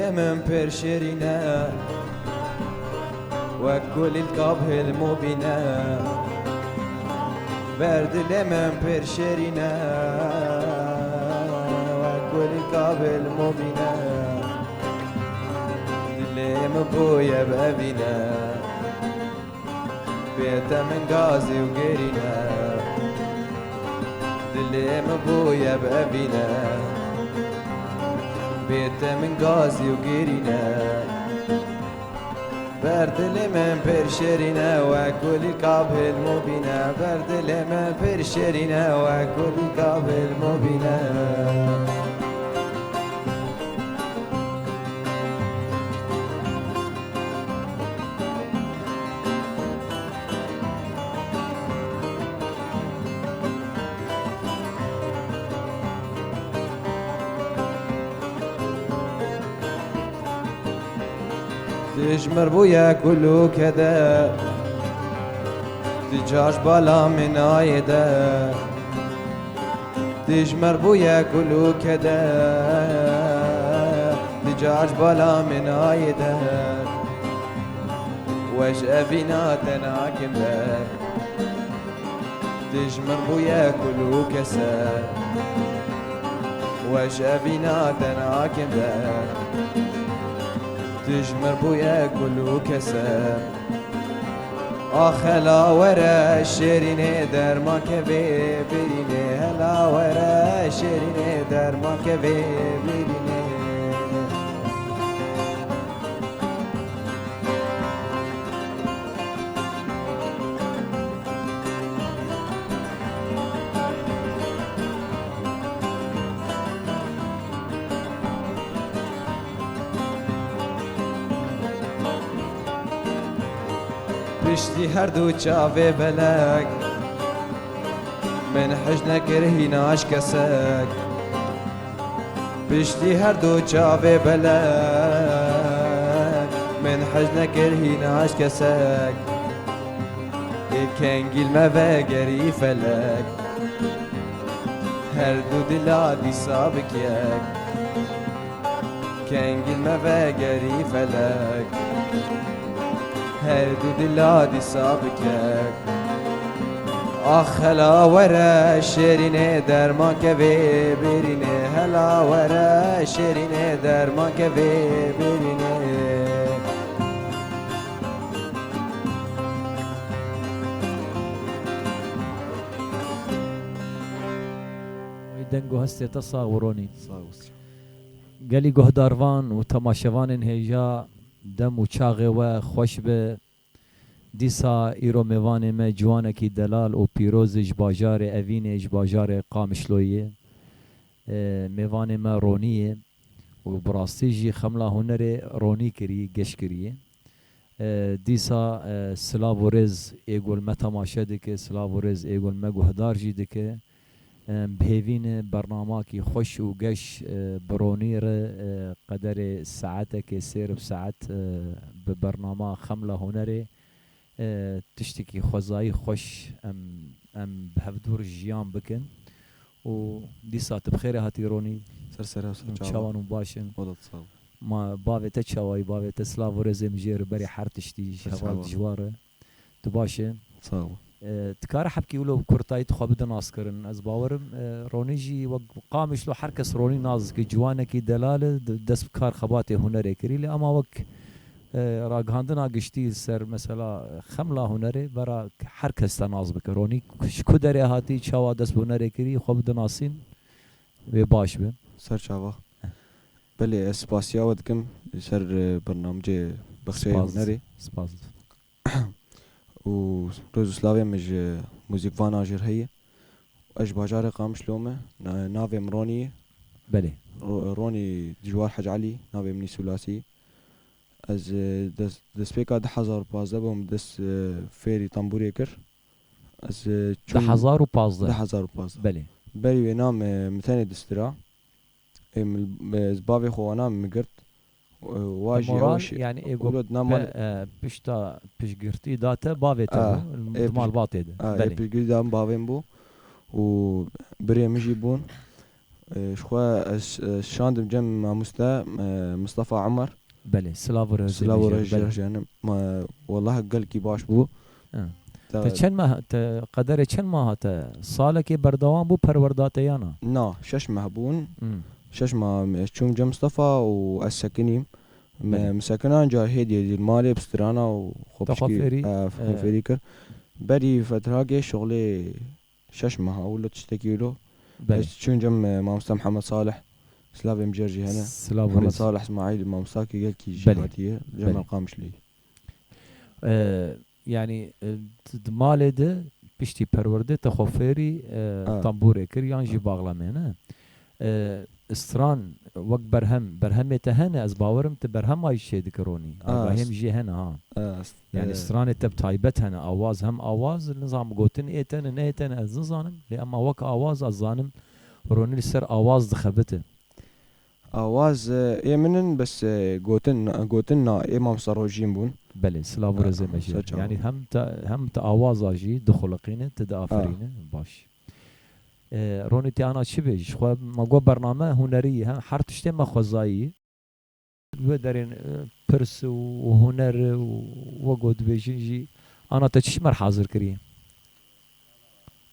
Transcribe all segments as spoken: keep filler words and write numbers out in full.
Min pir şêrîn e, wek kulîlka bi hilmû bîne. Ber dilê min pir şêrîn e, wek kulîlka bi hilmû bîne. Dilê min bûye bi evîne. Bê te min gazî û gerîne. Dilê min bûye bi evîne. Bê te min gazî û gerîne. Ber dilê min pir şêrîne, wek kulîlka bi hilmû bîne. Ber dilê min pir şêrîne, wek kulîlka bi hilmû bîne. Dijmir bûye kul û keder, di car ji bala min nayê der. Dijmir bûye kul û keder, di car ji bala min nayê der. We ji evîna te nakim ber. Dijmir bûye kul û keser. We ji evîna te nakim ber. Dijmir bûye kul û keser. Ax hela were şêrînê, derman kevê birînê. Hela were şêrînê, derman kevê birînê. Piştî her du çavê belek, min hij nekir hîna ji kesek. Piştî her du çavê belek, min hij nekir hîna ji kesek. Ê kengîl me vegerî felek, her du dila dîsa bikek. Kengîl me vegerî felek, her du dila dîsa bikek. Ax hela were şêrînê, derman kevê birînê. Hela were şêrînê, derman kevê birînê. Ey deng û hestê te sax û Ronî. Sağ ol. Gelî guhdarvan û temaşevanên hêja, dem û çaxê we xweş be. Dîsa îro mêvanê me ciwanekî delal û pîroz e, ji bajarê Evînê, ji bajarê Qamişloyê. E, mêvanê me Ronî ye û bi rastî jî xemla hunerê Ronî kirî, geş kirî. E, dîsa, e, silav û rêz ê ku li me temaşe dike, silav û rêz ê ku li me guhdar jî dike. Em, bi hêvî ne bernamakî xweş û geş, e, bi Ronî re, e, qederê saetekê sêr bi saet, e, bi bernama Xemla Hunerê, e, tiştekî xwezayî xweş em, em bi hevdûr jiyan bikin. Û dîsa tu bi xêrê hatî Ronî. Ser serê, ser çawa. Çawan û baş in. Oda sağ ol. Ma bavê te çawayî, bavê te silav û rêzê min jê re berê her tiştî ji heval dijwar e. Tu baş e? Sağ ol. E, dikare hebkî wilo bi kurtayî tu xwe bide naskirin. Ez bawerim, e, Ronî jî wek Qamişlo her kes Ronî nas dike. Ciwanekî delal e, d-, dest bi kar xebatê hunerê kirî. Lê ama wek, e, ragihandina giştî ser mesela xemla hunerê, vera her kes te nas bike. Ronî ji ku derê hatî, çawa dest bi hunerê kirî, xwe bide nasîn, wê baş be. Ser çava. Belê, ez spasiya we dikim ser, e, bernamecê Bexçeyê Hunerê. Spas. Û rêz û slavê min ji muzîkvana jêr heye. Ez ji bajarê Qamişlo me. Na-, navê min Ronî ye. Belê. Ro-, Ronî Dijwar Hec Elî, navê min Nîsulasî. Ez, e, dest-, destpêka du hezar û pazdeh bûm, dest, e, fêrî tembûrê kir. Ez, e, çûm du hezar û pazdeh. Du hezar û pazdeh. Belê. Berî wê nam, e, min tenê distira. Ê, min, e, ez bavê xwe wana min girt. E, wa jî moral, ew jî, yani, ê, got, wilo dina pe-, mal- e, pişta piştgirtî da te bavê te bû, ê, di malbatê de. A, ê, belê. Piştgirtî da min bavê min bû û birê min jî bûn. E, ji xwe ez, e, şandim cem mamoste, e, Mistefa Omer. Belê, silav û rêzê Silav û me jê re, rêzê belê. Jê re. Ma, wellah gelkî baş bû. Ha. Te Te çend meh, te qederê çend meha te? Salekê berdewam bû perwerda te ya na? Na, şeş meh bûn. Hmm. Şeş meh me çûm cem Mistefa û ez sekinîm. Me, Belê. me sekinan ca hêdî hêdî li malê bi strana û xwe Te xwe pişkî, fêrî, e, xwe e, fêrî kir. Berî fetragê şixulê şeş meha wilo tiştekî wilo. Belê. Ez çûn cem, e, mamoste Mihemed Salih. Silavê min jê re jî hene. Silav û Mihemed rêz. Salih Îsmaîl, mamostakî gelkî Belê. Jêhatî ye. Cem Belê. Elqamişlî. E, yanî, e, di, di malê de piştî perwerdê te xwe fêrî, e, A. tambûrê kir yan jî A. baxlamê, ne? E, stran wek berhem, berhemê te hene, ez bawerim tu berhema jî çêdike Ronî. A, Agahiyê s- min jê hene ha. A, s- Yani e, stranê te bi taybet hene, awaz hem awaz, nizam gotin ê te ne, ne ê te ne, ez nizanim. Lê ema wek awaz ez zanim, Ronî li ser awaz dixebite. Awaz, e, ê min in, bes, e, gotin, gotin na, ê mamosta Rojîn bûn. Belê, silav û Ha, rêzê me jê. Ser çava. Yani hem te, hem te awaza jî dixuliqîne, te diaferîne. Ha. Baş. E, Ronî, tê ana çi bêjî? Ji xwe me got bername hunerî ye, he, her tiştê me xwezayî. Wê derên, e, pirs û huner û wek got dibêjin jî, ana te çi ji me re hazir kirî?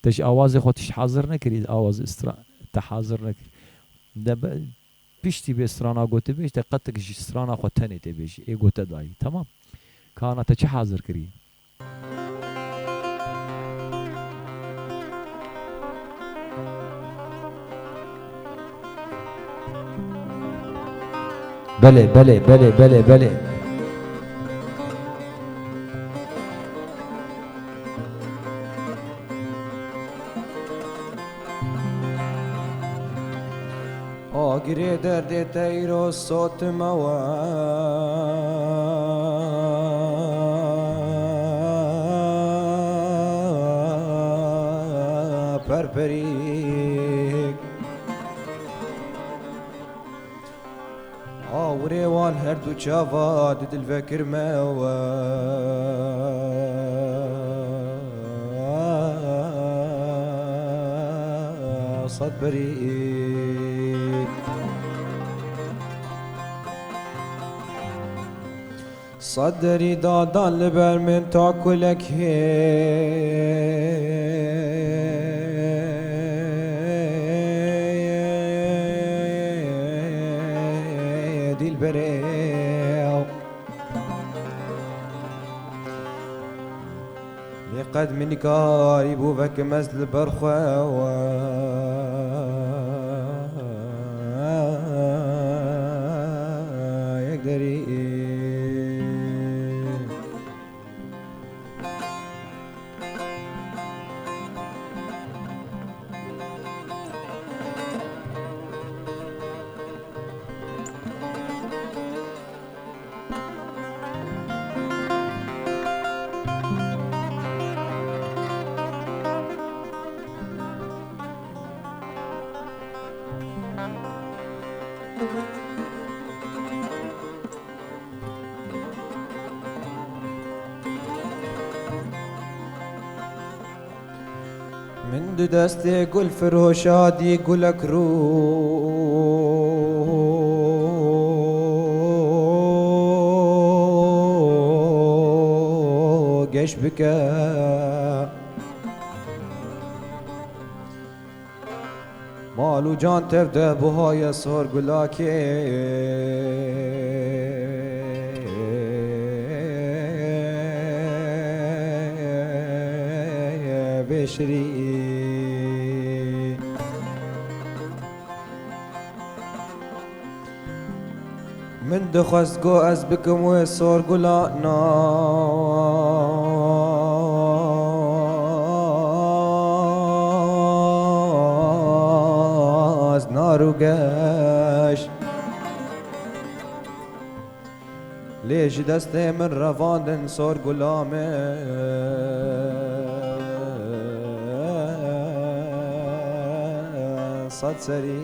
Te ji awazê xwe tişt hazir nekirî, awaz istra-, te hazir nekirî. De be-, piştî vê strana gotibêj, te qetik ji strana xwe tenê tê bêjî. Ê gote dayî, temam. Ka ana te çi hazir kirî? Belê, belê, belê, belê, belê. Agirê derdê teyro sotime we perperî. Awirê wan her du çava di dil vekirme we sed berî. Sed derî dadan li ber min ta kulekê dilberê. Lê qet min nikarîbû vekim ez li ber xwe we yek derî. Min di destê gul firoşa dî gulek rû geş bike. Mal û can tev de buhaye sor gulakê vêşirî. Min dixwest got ez bikim wê sorgula naz nar û geş. Lê ji destê min revandin sorgula min sed serî.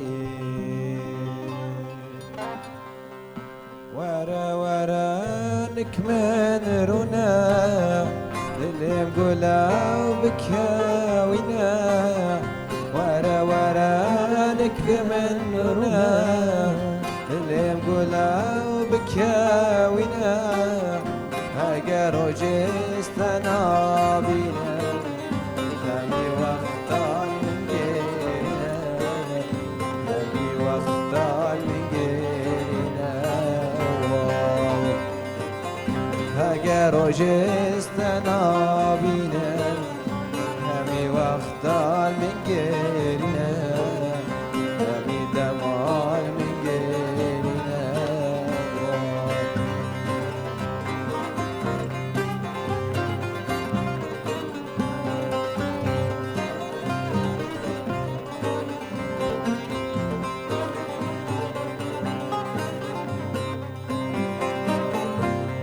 Were were nik min rûne, dilê min gule û bikewîne. Were were Ki min rûne, lêm gule û bikewîne, heger rojê te nabîne, hemî wextan min gêrîne, hemî wextan min gêrîne. Heger rojê te nabîne, hemî wextan min gêrîne, hemî deman min gêrîne.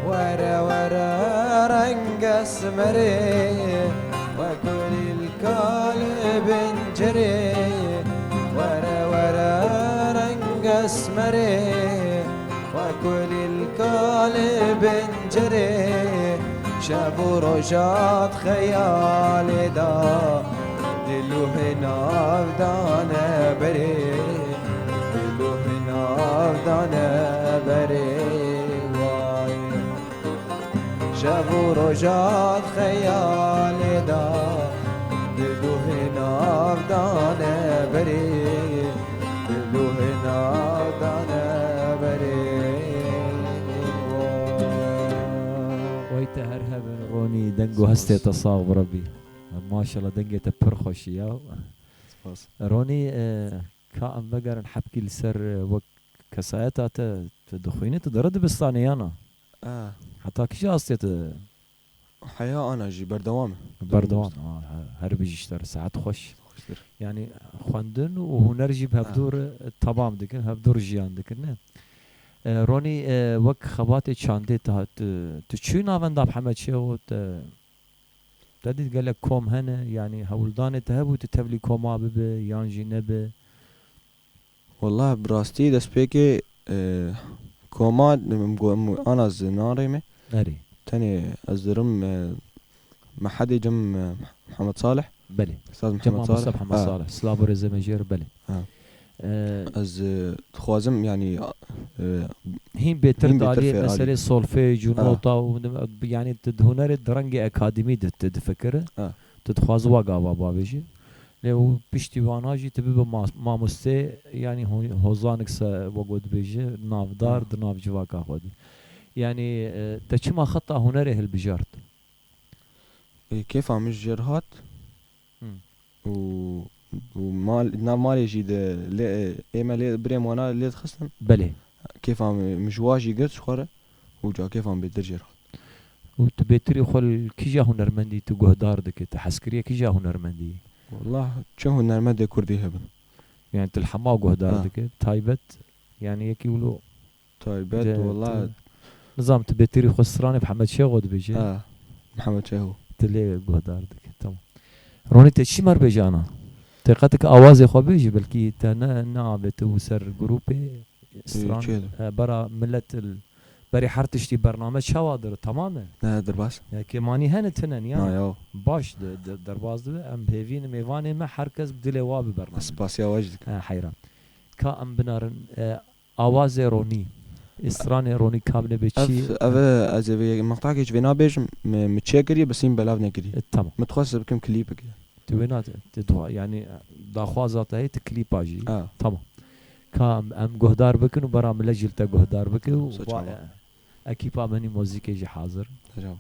Were were renge simerê, wek kulîlka li bincerê. Were were renge simerê, wek kulîlka li bincerê. Şev û roja di xeyalê de, dil û hinav dane berê, dil û hinav dane berê. Way. Şev û roja di xeyalê de, dil û hinav dane berê, dil û hinav dane berê. Way. Wey te her hebin Ronî, deng û hestê te sax bi Rebbî. Maşallah, dengê te pir xweş e ya. Spas. Ronî, e, ka em vegerin hebkî li ser, e, wek kesayeta te, tu dixwînî, tu dere dibistanê yana? E. Heta kîja astê tu? Heya ana jî berdewam e. Berdewam. Aa, he-, her bijî ji te re, saet xweş. Xweştir. Yanî xwendin û huner jî bi hevdû re, e, temam dikin, hevdû re jiyan dikin, ne? E, Ronî, e, wek xebatê çandê te hat, tu, tu çûyî navenda Mihemed Şêxo, te, te dît gelek kom hene, yanî hewldanê te hebû tu tevlî koma bibe yan jî nebe? Wela bi rastî destpêkê, e, koma, em go-, em ana zinan rê me. Erê. Tenê ez dirim, e, Mehedê cem, e, Mihemed Salih. Belê. Ustaz Cem Mihemed Mamoste Salih. Mihemed Ha. Salih. Silav û rêzê me jê re, belê. Ha. E, Ez, e, dixwazim, yanî, e, hîn bêtir hîn bêtir di aliyê fê alî. Meselê solfej û Ha. nota û, yanî tu di hunerê di rengê akademî de tu difikire. Ha. Tu dixwazî wa gava bavêjî. Lê û piştî wana jî tu bibe ma-, mamostê, yanî ho-, hozanek se, wek we dibêje, navdar Ha. di nav civaka xwe de. Yanî, e, te çima xeta hunerê hilbijart? Ê, kêfa min ji jêr hat. Hmm. Û, û mal, nav malê jî de lê, ê me lê birêm wana lê dixistin. Belê. Kêfa min, min ji wa jî girt ji xwe re û ca kêfa min bêtir jêr hat. Û tu bêtirî xwe li kîja hunermendî tu guhdar dike? Tu hezkiriye kîja hunermendî? Wallah, çi hunermendê kurdî hebin. Yani tu li hema guhdar Ha. dike, taybet, yani yekî wilo Taybet, De, wela. tu, nizam, tu bêtirî xwe stranê Mihemed Şêxo dibêje. Ha, Mihemed Şêxo. Tu lê guhdar dike, tamam. Ronî, te çi mer bêje ana? Te qetik awazê xwe bêjî, belkî te ne, ne avêtibo ser grûpê stran, çi? e, bera milet il, berê her tiştî bername çawa dir, tamam e? Ne, derbas. Ya kêmanî hene tinen ya. Na ya. Baş de, de, derbas dibe, em hêvîn mêvanê me her kes bi dilê wa bi bername. Spasiya we jî dikim. Ha, heyran. Ka em binarin, e, Awazê Ronî. Ê stranê Ronî kabine bê çi? Ev, ev, ez ê vê meqtakê ji vê nabêjim, mi, mi çêkiriye, bi sîn belav nekiriye. E, tamam. Mi dixwest bikim klîpekê. Tu wê nate, tu dixwa-, yani, daxwaza te heye, tu klîpa jî. Ha. Tamam. Ka em, em guhdar bikin û bera millet jî li te guhdar bike û Saçma. va-, e, ekîpa me nî muzîkê jî hazir. Saçma.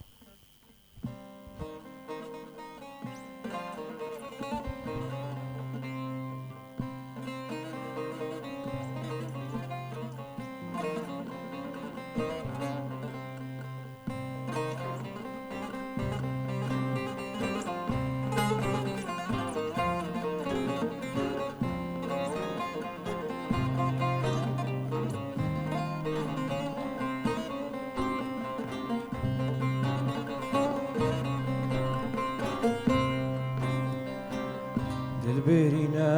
Dilbirîne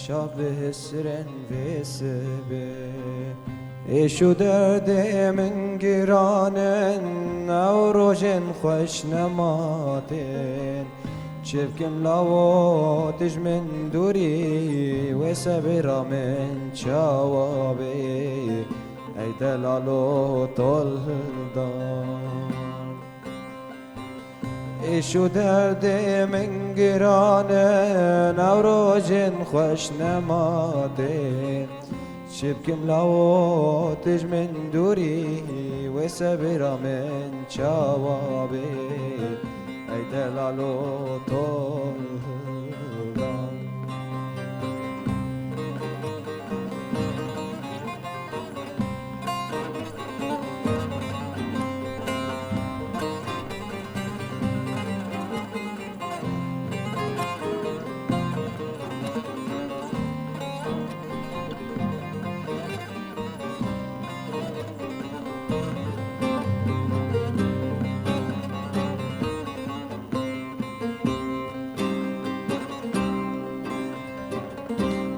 çav bi hisrên vê sibê, êş û derdê min giran in, ew rojên xweş nema tên. Çi bikim lawo tu ji min dûrî, wê sebira min çawa bê, ey delalo toldan. Îş û derdê min giran in, ew rojên xweş nema tê. Çi bikim lawo tu ji min dûrî, wê sebira min çawa bê, ey delalo toldan.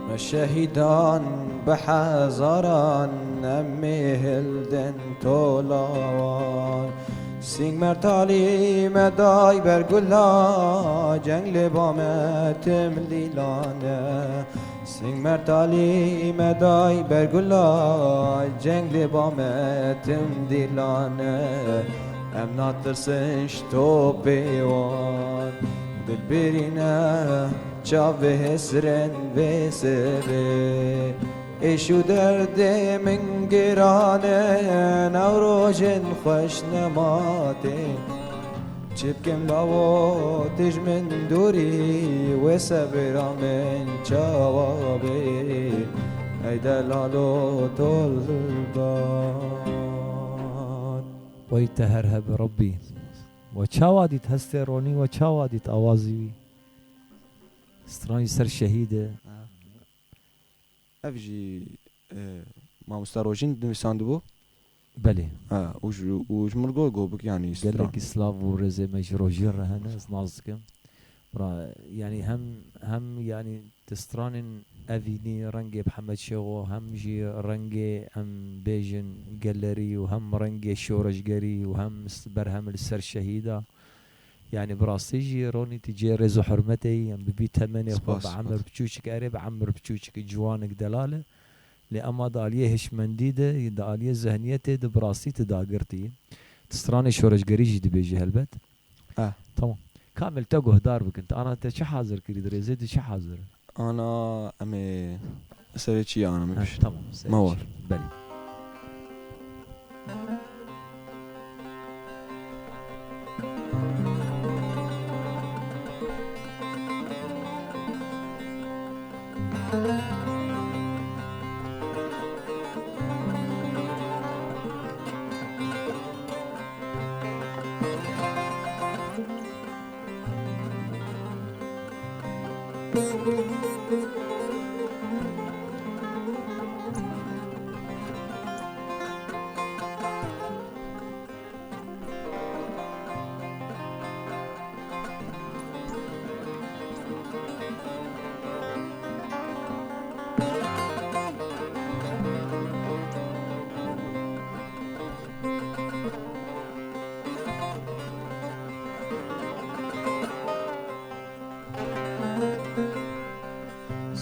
Me şehîdan bi hezaran, em ê hildin tola wan. Sîng mertalî me day ber gula, ceng lê ba me tim lîlan e. Sîng mertalî me day ber gula, ceng lê ba me tim dîlan e. Em natirsin ji topê wan, dilbirîne çavê hesrên vê sibê. Îş û derdê min giran in, ew rojên xweş nema tê. Çi bikim lawo tu ji min dûrî, wê sebira min çawa bê, ey delalo toldan. Wey te her heb Rebbî. We çawa dît hestê Ronî, we çawa dît awazî wî? Stranî ser şehîd e. Ha. Ev jî, e, mamosta Rojîn nivîsandibû. Belê. Ha, û ji, û ji min got, got bik, yanî, stran. Gelekî silav û rêzê me ji Rojîn re hene, ez nas dikim. Bira, yanî hem, hem, yanî, di stranên evînî, rengê Mihemed Şêxo, hem jî rengê, em bêjin, gelerî û hem rengê şoreşgerî û hem s-, berhem li ser şehîda. Yanî bi rastî jî Ronî tu cihê rêz û hurmetê yî, em bi bî temenê xwe, spas, bi emir, spas, biçûçik, erê, bi emir biçûçik, ciwanik, delal e. Lê ema di aliyê hişmendî de, di aliyê zihniyetê de bi rastî tu dagirtî. Tu stranê şoreşgerî jî dibêjî helbet. Eh. Tamam. Kamil, te guhdar bikin. Tu ana te çi hazir kirî? Di rêzê de çi hazir? Ana em ê serê çi ana me. Ha, pişt. Tamam, serê çi. Belê.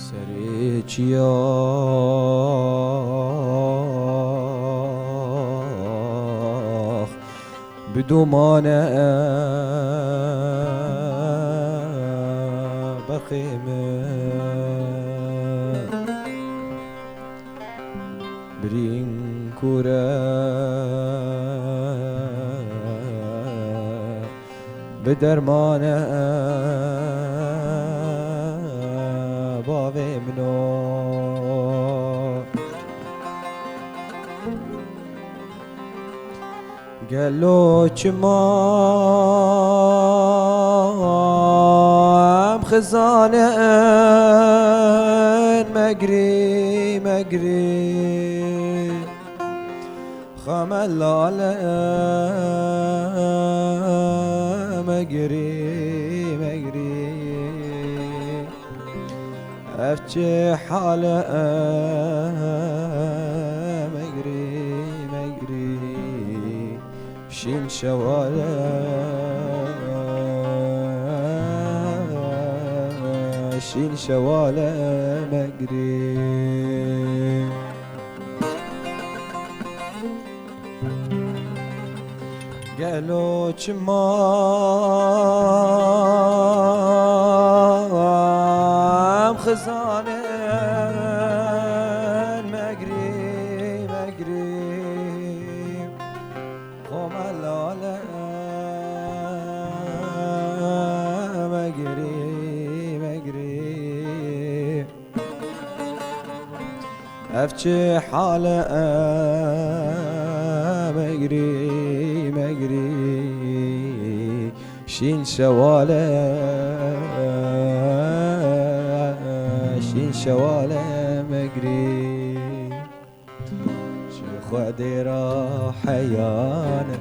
Serê çiyax bi domane berxê min. Birîn kûre bi dermane bavê min o. Gelo çima em xizane in, megirî, megirî, xeme lale in, megirî, megirî. Ev çi hal e, megirî, megirî, şîn şewal e. Şîn şewale megrî. Gelo çima em xizanin megrî, megrî. Xo me lale megrî, megrî. Ev çi hal e megrî, megrî. Şîn şewale, şîn şewale megrî. Ji Xwedê re heyane,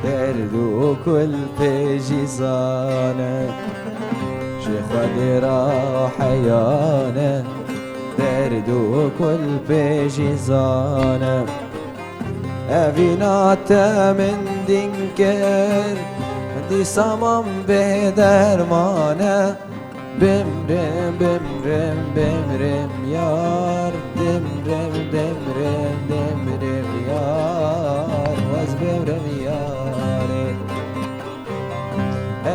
derd û kul pê jî zane. Ji Xwedê re heyane, derd û kul pê jî zane. Evîna te min dîn kir, dîsa mam bê dermane. Bimrim, bimrim, bimrim yar. Dimrim, dimrim, dimrim yar. Wez bimrim yarê.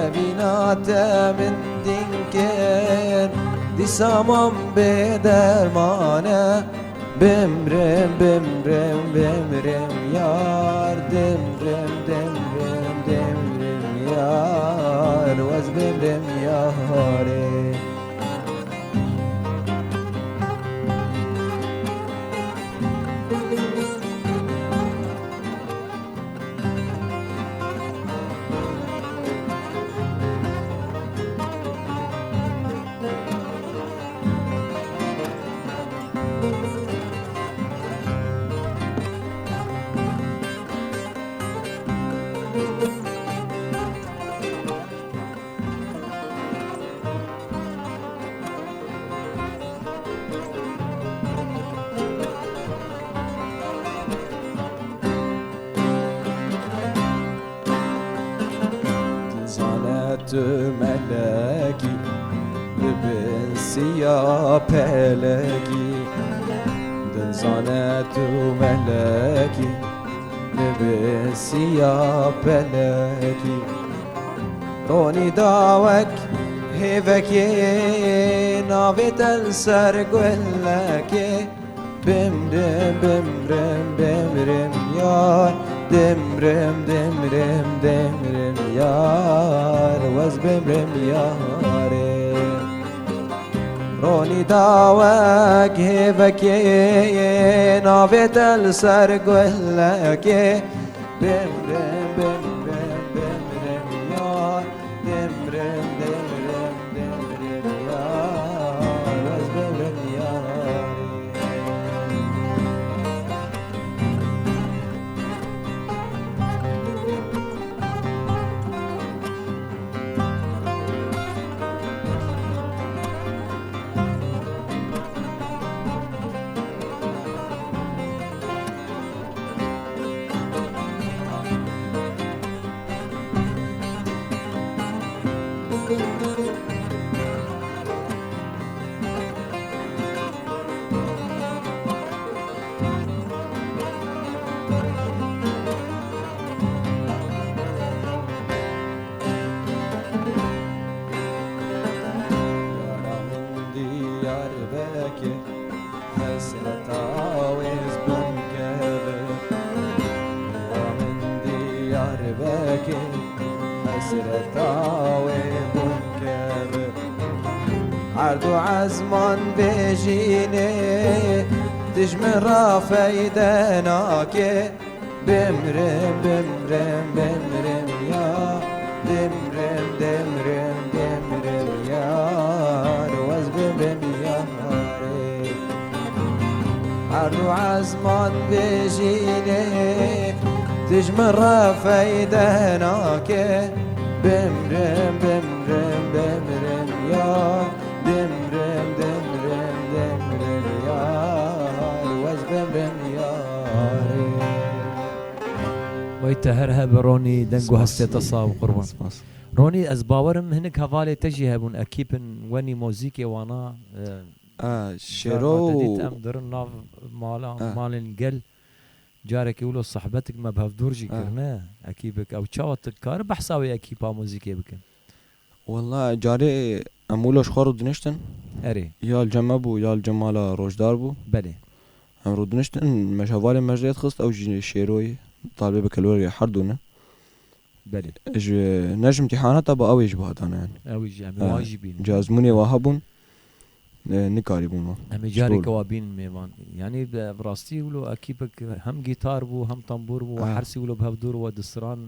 Evîna te min dîn kir, dîsa mam bê dermane. Bimrim, bimrim, bimrim yar. Dimrim, dimrim, dimrim yar. Wez bimrim yarê. Dizane tu melekî, li bin siya pelekî. Dizane tu melekî, li bin siya pelekî. Ronî dawek hêvekê, navê te li ser gulekê. Bimrim, bimrim, bimrim yar. Dimrim, dimrim, dimrim yar. Wez bimrim yarê. Ronî dawek hêvekê, navê te li ser gulekê. Bimrim, bimrim, bimrim yar. Dimrim, dimrim, dimrim yar. Wez bimrim yarê. Yara min Diyarbekir, hesreta wê bûn kevir. Yara min Diyarbekir, hesreta wê bûn kevir. Erd û ezman bêjînê, tu ji min re feyde nake. Bimrim, bimrim, bimrim ya. Dimrim, dimrim, dimrim ya. Wez bimrim yarê. Erd û ezman bêjînê, tu ji min re feyde nake. Bimrim, bimrim, bimrim ya. Dimrim, dimrim, dimrim ya. Wez bimrim yarê. Wey te her hebe Ronî, deng û hestê te sax, qurban. Spas. Ronî, ez bawerim hinek hevalê te jî hebûn, ekîpin wenî mozîkê wana, e, A, Şêro carna te dît, û em dirin nav mala, A. malên gel. Carekê wilo sohbetik me bi hevdûr jî A. kirine, ekîpik. Ew çawa tu kari behsa wê ekîpa mozîkê bikin? Walla carê em wilo ji xwe rûdiniştin. Erê. Ya li cem me bû, ya li cem mala Rojdar bû. Belê. Em rûdiniştin, me ji hevalê me jê dixist, ew jî Şêroyî, talibê bekelorê her du ne. Belê. Ji, ne ji imtîhanata ba ew ê ji ba dane yani. Ew jî, em ê Ha, wan jî bînin. Ji ezmûnê wa hebûn, e, nikarîbûn wan. Em ê careke Şol. wa bînin mêvan. Yani bi, bi rastî wilo ekîpek hem gîtar bû, hem tambûr bû, Ha. hersî wilo bi hevdûr we distiran.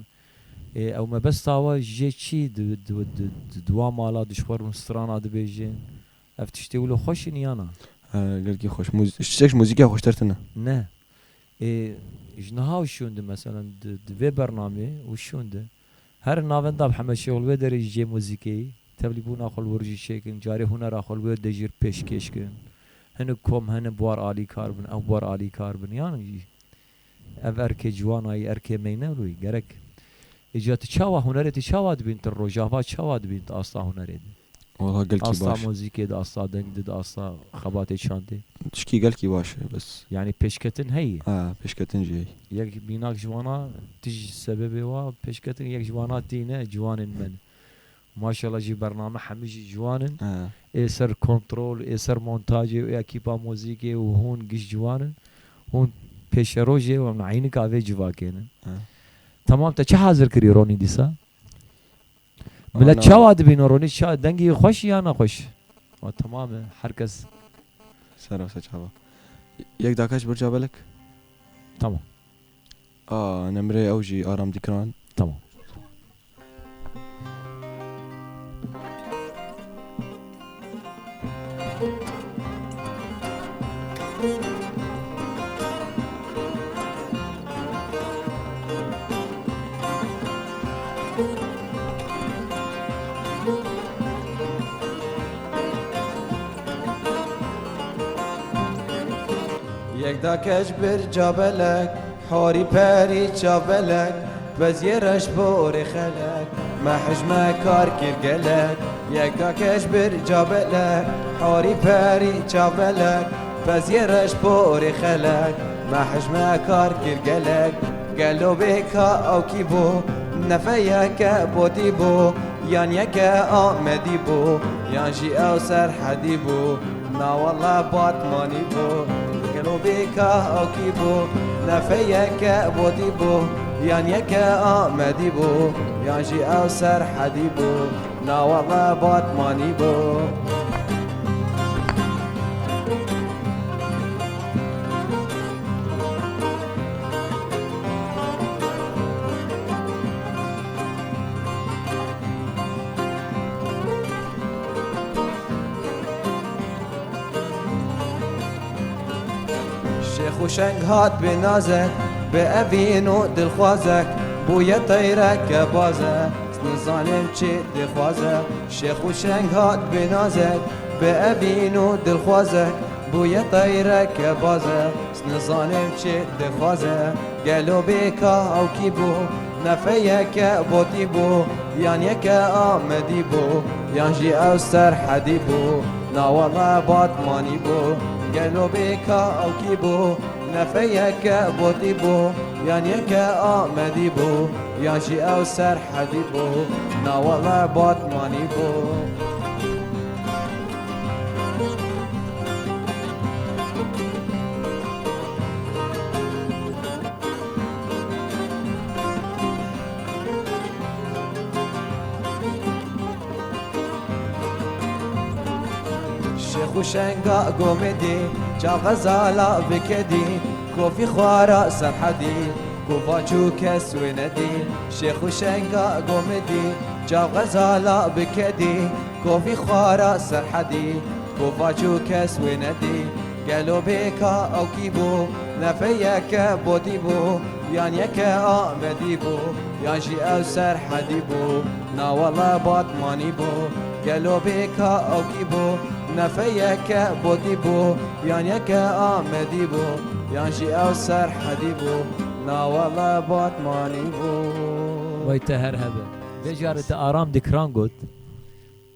E, ew mebesta we jê çi di, di, di, di, di wa mala dişwer hûn strana dibêjin? Ev tiştê wilo xweş in yana? E, gelkî xweş. Muz-, tiştek ji muzîka xweştir tine. Ne. Ê, ji niha û şûnde, meselen, di, di vê bernamê û şûnde, her navenda bi Hemed Şêxul wê derê jî cê muzîkeyî, tevlîbûna xwe li wir jî çêkin, carê hunera xwe li wê de jî pêşkêş kin. Hinek kom hene bi war alîkar bin, ew bi war alîkar bin. Yan jî ev erkê ciwana yî, erkê meyne wî gerek. Îca tu çawa hunerê tu çawa dibîn, tu rojava çawa dibîn tu asta hunerê de? Wala gelkî Asta baş. muzîkê de, asta deng de, de asta xebatê çandê. Tişkî gelkî baş e, bes. Yani pêşketin heye. Ha, pêşketin jî heye. Yek mînak ji wana tij sebebê wa pêşketin, yek ji wana tîne ciwanên me ne. Maşallah jî bername hemî jî ciwan in. Ha. Ê ser kontrol, ê ser montajê, ê ekîpa muzîkê û hûn giş ciwan in. Hûn pêşerojê û em eynika vê civakê ne. Ha. Tamam, te çi hazir kirî Ronî dîsa? Milet Ana. çawa dibîne Ronî, ça-, dengî xweş ya nexweş? Wa temam e, her kes. Sera se çava. Yek dakika ji bir cabelek. Tamam. A, nemrê ew jî Aram Dîkran. Tamam. Yek dakej bir cabelek, horî perî çavelek, beziyê reş borê xelek, mehij me kar kir gelek. Yek dakej bir cabelek, horî perî çavelek, beziyê reş borê xelek, mehij me kar kir gelek. Gelo bê ka ew kî bû, nefeyeke botî bû, yan yeke Amedî bû, yan jî ew Serhedî bû. Na wele Batmanî bû. Gelo bê ka ew kî bû, nefeyeke botî bû, yan yeke Amedî bû, yan jî ew Serhedî bû. Na wele Batmanî bû. Şêx û şeng hat bi nazek, bi evîn û dilxwazek, bûye teyreke bazek, nizanim çi dixwaze. Şêx û şeng hat bi nazek, bi evîn û dilxwazek, bûye teyreke bazek, nizanim çi dixwaze. Gelo bê ka ew kî bû, nefeyeke botî bû, yan yeke Amedî bû, yan jî ew Serhedî bû, na wele Batmanî bû. Gelo bê ka ew kî bû, nefeyeke botî bû, yan yeke Amedî bû, yan jî ew Serhedî bû, na wele Batmanî bû. Şêx û şenga gomedî, çav xezala bikedî, kofî xwara Serhedî, ku va çû kes wê nedî. Şêx û şenga gomedî, çav xezala bikedî, kofî xwara Serhedî, ku va çû kes wê nedî. Gelo bê ka ew kî bû, nefeyeke botî bû, yan yeke Amedî bû, yan jî ew Serhedî bû, na wele Batmanî bû. Gelo bê ka ew kî bû, nefeyeke botî bû, yan yeke Amedî bû, yan jî ew Serhedî bû, na wele Batmanî bû. Wey te her hebe. Vê carê te Aram Dikran got.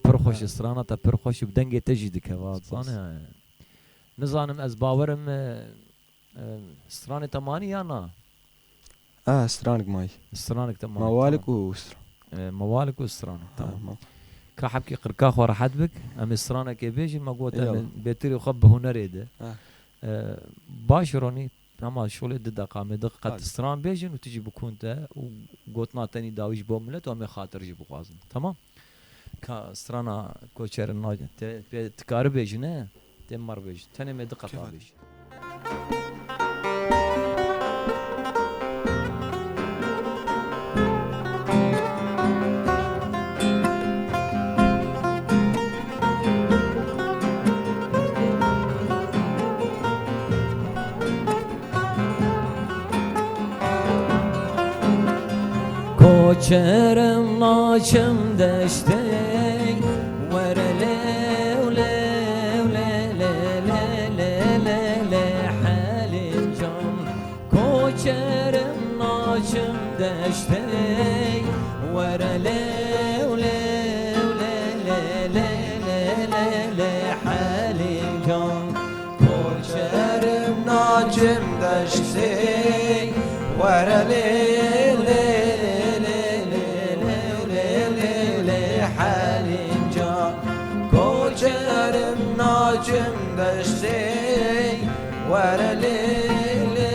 Pir xweş e, strana te pir xweş û bi dengê te jî dikeve. Spas. Zane, nizanim ez bawerim, e, e, stranê te manî ya na? Ah, stranik may. Stranik te manî, Mawalik tamam. û stran. E, mawalik û stranik, Ha, tamam. ma- Ka hebkî qirka xwe rehet bik, em ê stranekê bêjin, me got em Eyvallah. ê bêtirê xwe bi hunerê de. Ha. E, baş Ronî, Ama şolê di deqa me di qet Hadi. stran bêjin û tu jî bikûn te û gotina tenî dawî ji bo milet û em ê xatir jî bixwazin. Tamam? Ka strana koçerin na-, te, te, tu kari bêjî ne? Tê mer bêjî. Tenê me di qeta Kêfa. bêjî. Koçerim naçim deştê, were lew, lew, le, le, Helîm can. Koçerim naçim deştê, were lew, lew, le, le, Helîm can. Koçerim naçim deştê, were lê, lê, lê, Helîm can. Koçerim naçim deştê, were lê, lê,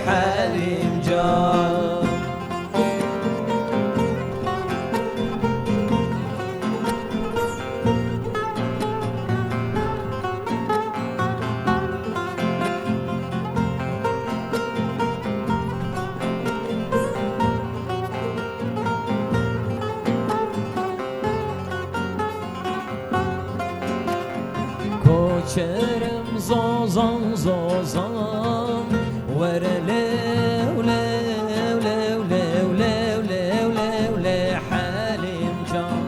Helîm can. Koçerim zozan, zozan, were lew, lew, Helîm can.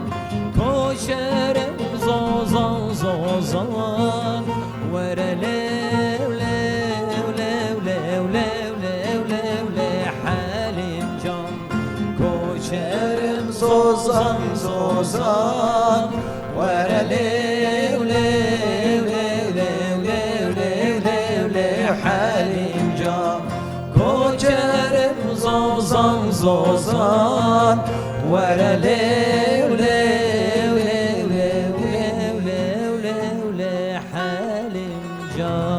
Koçerim zozan, zozan, were lew, lew, Helîm can. Koçerim zozan, zozan, were lew, lew, Helîm can. Koçerim zozan, zozan, were lew, lew, Helîm can.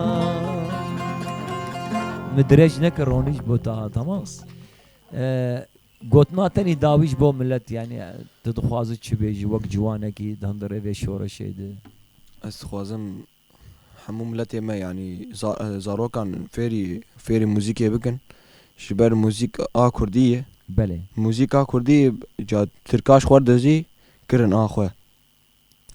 Min dirêj nekir, Ronî ji bo te ha, tamam? E, Gotina tenî dawî ji bo milet, yanî, e, tu dixwazî çi bêjî wek ciwanekî di hundirê vê şoreşê de? Ez dixwazim hemû miletê me, yanî za-, e, zarokan fêrî, fêrî muzîkê bikin. Ji ber muzîk a kurdî ye. Belê. Muzîk a kurdî ca tirka ji xwe dizî kirin a xwe.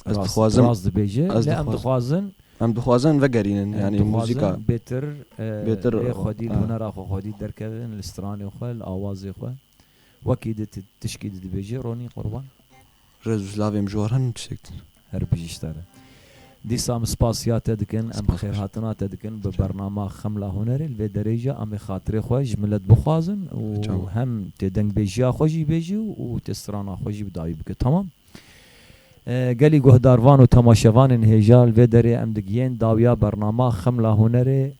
Ez Rast, dixwazim, rast dibêje. ez Lê em dixwazim. dixwazin, Em dixwazin vegerînin, em yanî dixwazin muzîka. bêtir, e, Bêtir, lê xwedî, li ha. hunera xwe xwedî derkevin, li stranê xwe, li awazê xwe. Wekî di ti-, tişkî di dibêje, Ronî Qurban. Rêz û silavê min ji we re, tiştek din. Her bijî ji te re. Dîsa em spasiya te dikin, em Spas. xêrhatina te dikin bi Çawa. bernama Xemla Hunerê. Li vê derê jî em ê xatirê xwe ji milet bixwazin û Çawa. hem tê dengbêjiya xwe jî bêjî û tê strana xwe jî bi dawî bike. Tamam? E, gelî guhdarvan û temaşevanên hêja, li vê derê em digihên dawiya bernama Xemla Hunerê.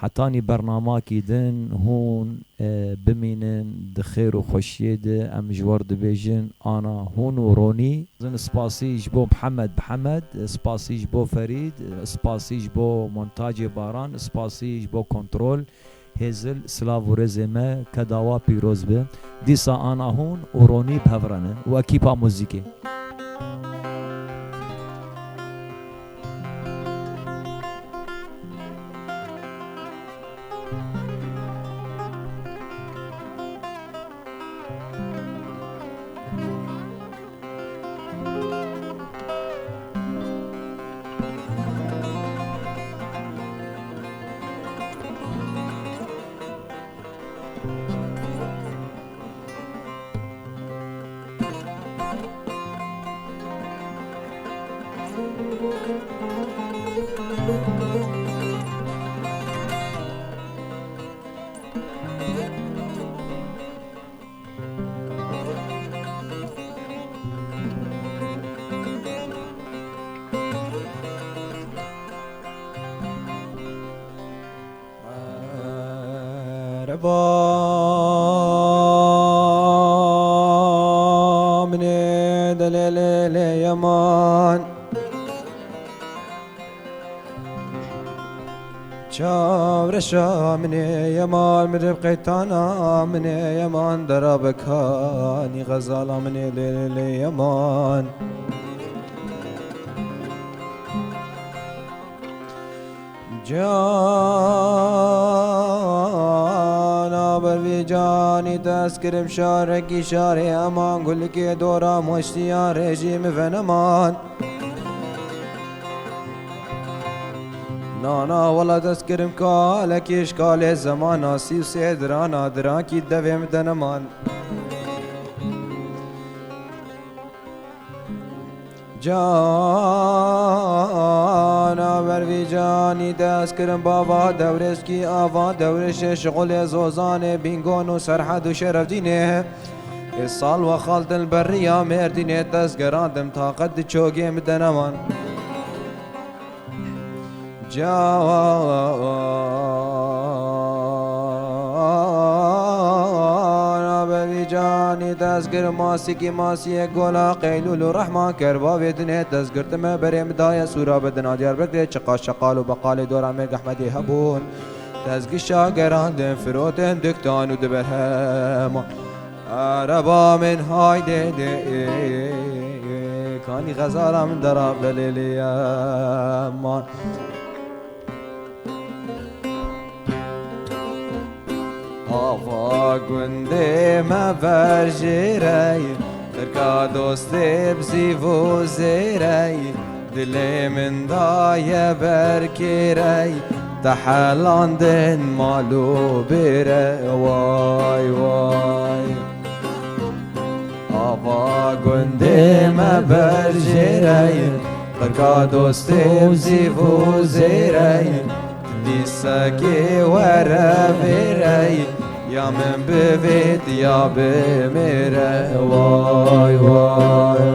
Hetanî bernamakî din hûn, e, bimînin di xêr û xweşiyê de, em ji we re dibêjin ana hûn û Ronî. Zin spasî ji bo Mihemed Mihemed, spasî ji bo Ferîd, spasî ji bo montacê Baran, spasî ji bo kontrol. Hêzil, silav û rêzê me, keda we pîroz be. Dîsa ana hûn û Ronî bi hev re ne û ekîpa muzîkê. Reba min ê delê lê lê yeman. Çavreşa min ê yeman, mirib qeytana min ê yeman, dera bekanî xezala min ê lê lê lê yeman. Cana ber vî canî dest kirim şarekî şarê eman, gulikê dora moştiya rêjî min veneman. Nana wela dest kirim kalekî şkalê zeman, nasî û sê dirana dirakî devê min deneman. Cana ber vî canî dest kirin bava dewrêskî ava dewrêşê şixulê zozanê bîngon û serhed û şerefdînê. Ê sal we xal dil beriya mêrdînê dest gerandim taqet di çogê min deneman. Cana ber vî canî dest kir masîkî masiyê gola qeylûl û rehman ker bavê dinê dest girtime berê min daye sûra bedina Diyarbekirê çiqas şeqal û beqalê dora mêrg Ehmedê hebûn. Dest gişa gerandin firotin diktan û di berheman. Ereba min haydê de kanî xezala min dera belê lê yeman. Ava gundê me ver jêrey, qirka dostê bi zîv û zêrey, dilê min daye ber kêrey, te helandin mal û bêre, way way. Ava gundê me ber jêrey, qirka dostê û zîv û zêrey, dîsekê were vêrey, ya min bivêt ya bimêre, way way.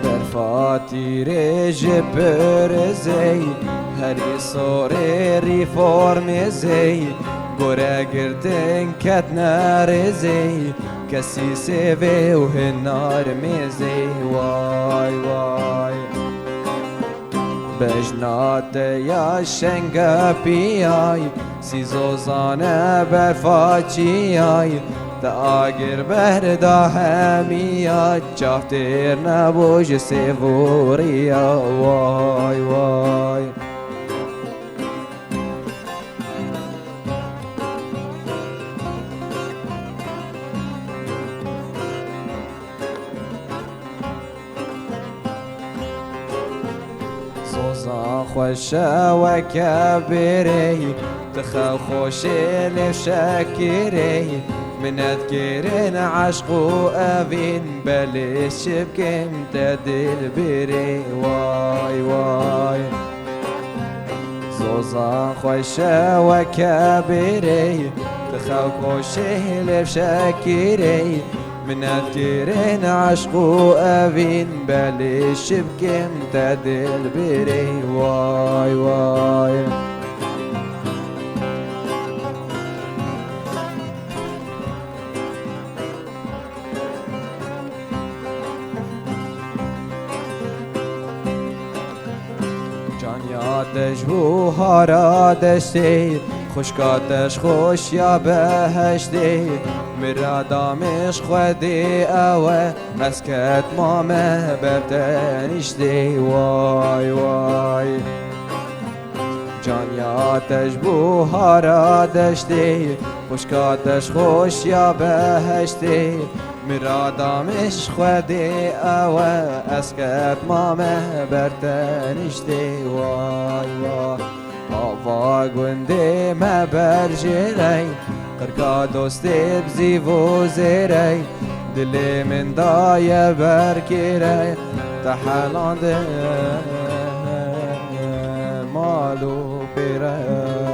Berfa tîrê ji pirizey, herî sorê rîformê zey, gore girtin ketne rêzey, kesî sêvê û hinar mêzey, way way. Bejna te ya şenge piyay, sîzozane berfa çiyay, te agir berda hemiya, çav têr nebû ji sêvoriya, way way. Soza xweşe weke bêrê, tu xew xweşê lê şekirê, minet kêrin eşq û evîn, belê şibkim te dilbirê, way way. Soza xweşe weke bêrê, tu xew xweşê lê şekirê, minet kêrin eşq û evîn, belê şibkim te dilbirê, way way. Canya te ji buhara deştê, xwişka te ji xweşiya beheştê, mirada min ji Xwedê ew e, ez ketma me ber teniştê, way way. Canya te ji buhara deştê, xwişka te ji xweşiya beheştê, mirada min ji Xwedê ew e, ez ketma me ber teniştê, way way. Ava gundê me ber jêrey, qirka dostê bi zîv û zêrey, Dilê min daye ber kêre, te helande mal û pêre.